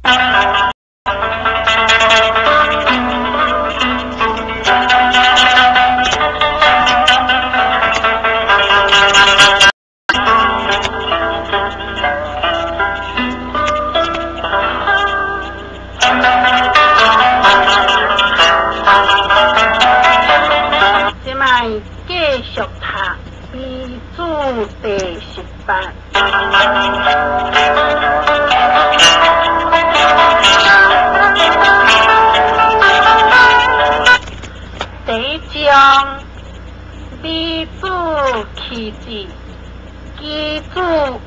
這擺繼續讀《悲子》第18。第一章，美子棄子，其子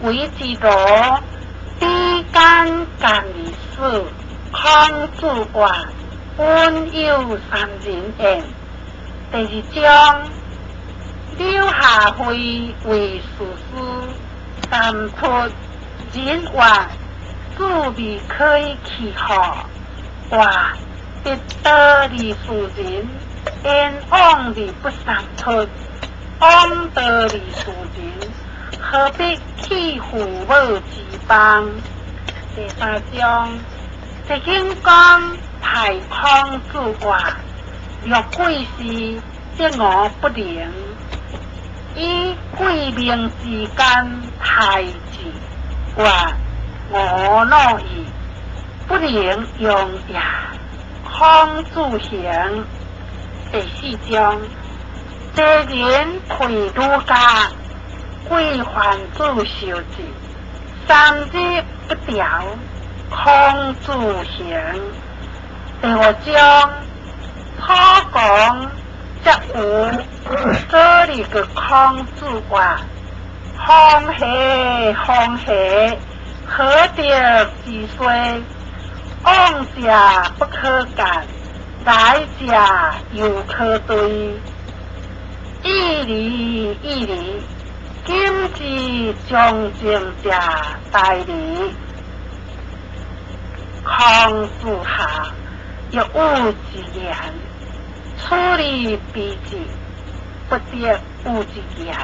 為之奴，比干干而死。孔子曰：恩有三人焉。第二章，柳下惠為士師，三出人曰：子未可以去乎？曰：得道而事仁，焉往而不三出？往道而事仁，何必去父母之邦？第三章，齊景公派孔子曰：若貴事，則吾不能。以貴命之間待之，曰：吾樂矣，不能用也。孔子行。第四章，齊人退儒家，規范子受制，三日不調。孔子行。第五章，楚公則有做了個孔子曰：風兮風兮，何德之衰？往者不可諫，來者猶可追。義理義理，今之將正者大理。孔子下，欲有之言，處理彼之，不得有之言。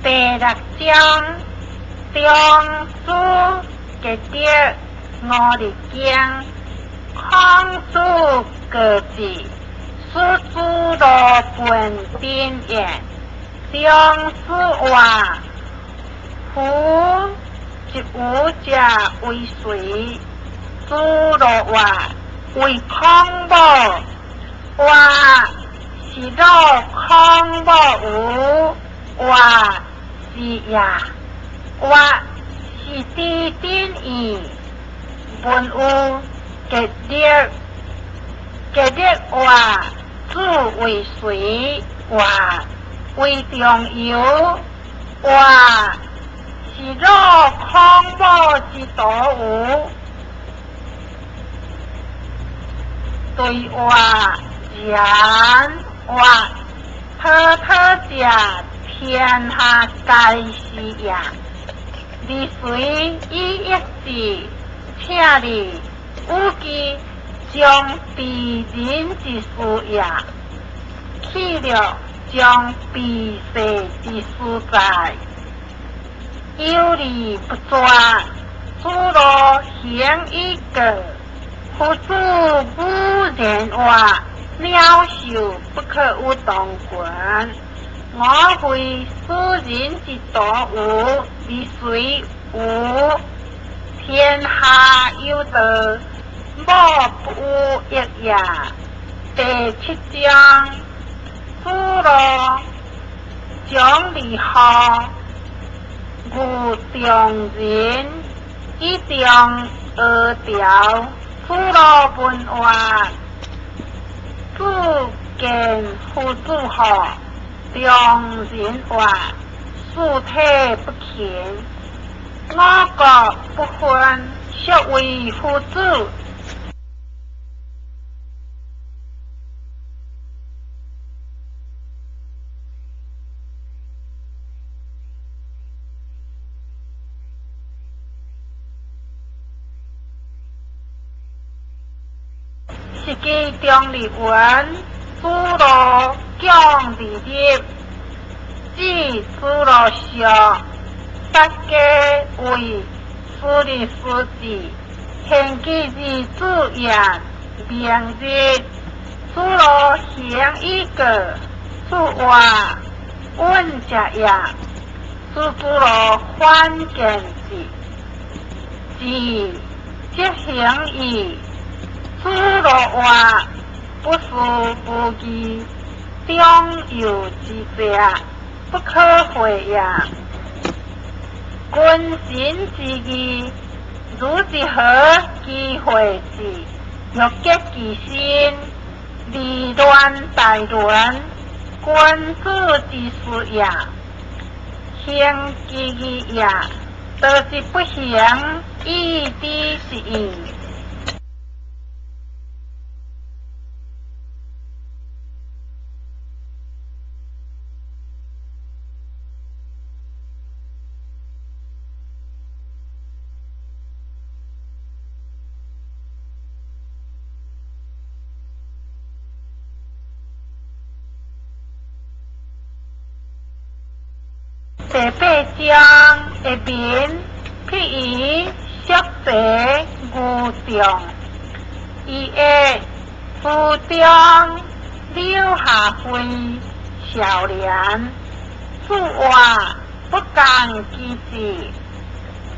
第六章，中書結德五日經，孔子告之，使子路問鼎焉。中書曰：夫一无者為誰？子路曰：為孔母。曰：是若孔母無？曰：是也。曰：是知鼎矣。問有結德，結德曰：子為誰？曰：為仲由。曰：是若孔母之徒無？對曰：然。曰：滔滔者，天下皆是也。而隨以益智，請你與其將非人之事也，去了將非世之事哉？有利不絕，子路行以告。夫子武然曰：鳥獸不可與同群。我非斯人之徒無，而誰無？天下有道，莫不有益也。第七章，子路將離乎，遇中人，以中学条诸罗文话，主见夫子好，中人话，四体不勤，五谷不分，孰为夫子？是记中立文，诸罗讲利入，指诸罗相，大家为私立私字，现记字字言明日，诸罗行一个，诸话稳食也，诸诸罗反见字，字执行义。诸罗话不是无义，中有之者，不可会也。君臣之义，如之何其会之？欲结其心，利乱大伦，君子之事也。行其义也，道之不行，以知之义。第八章的民，譬如色泽牛众，伊的书中柳下惠少年，自话不共其志，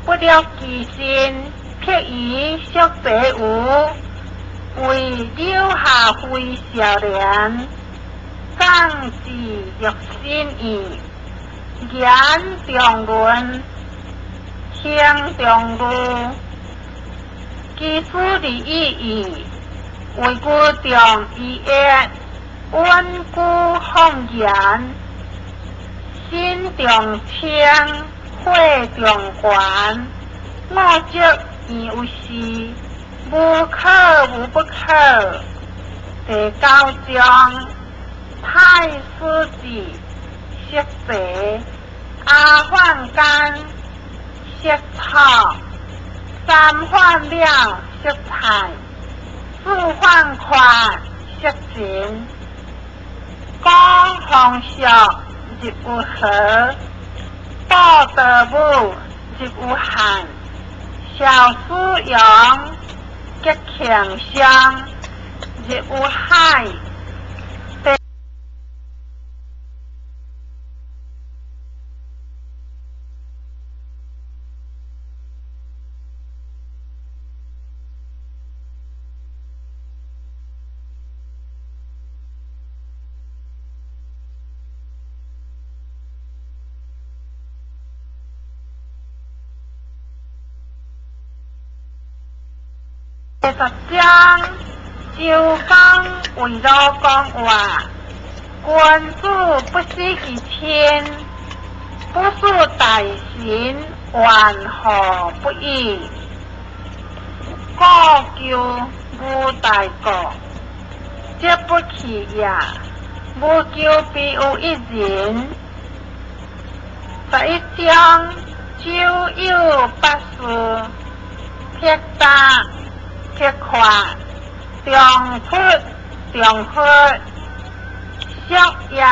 不了其心，譬如色泽牛，为柳下惠少年，降至欲心意。言中论，行中路，其事利意义，为古中一业，稳固放言，心中清，血中悬，五浊原有时，无可无不可。第九章，太师子。色泽阿焕干色草，三换了色菜，四换块色情，讲风俗入有河，道德武入有汉，小苏阳吉庆乡入有海。第十章，周公为鲁公话：君子不思其亲，不事大臣，怨何不已？故求无大过，则不去也。无求必有一人。11章，周有八事，撇答。撇看，中出中佛，俗也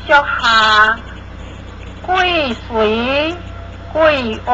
俗下，贵随贵活。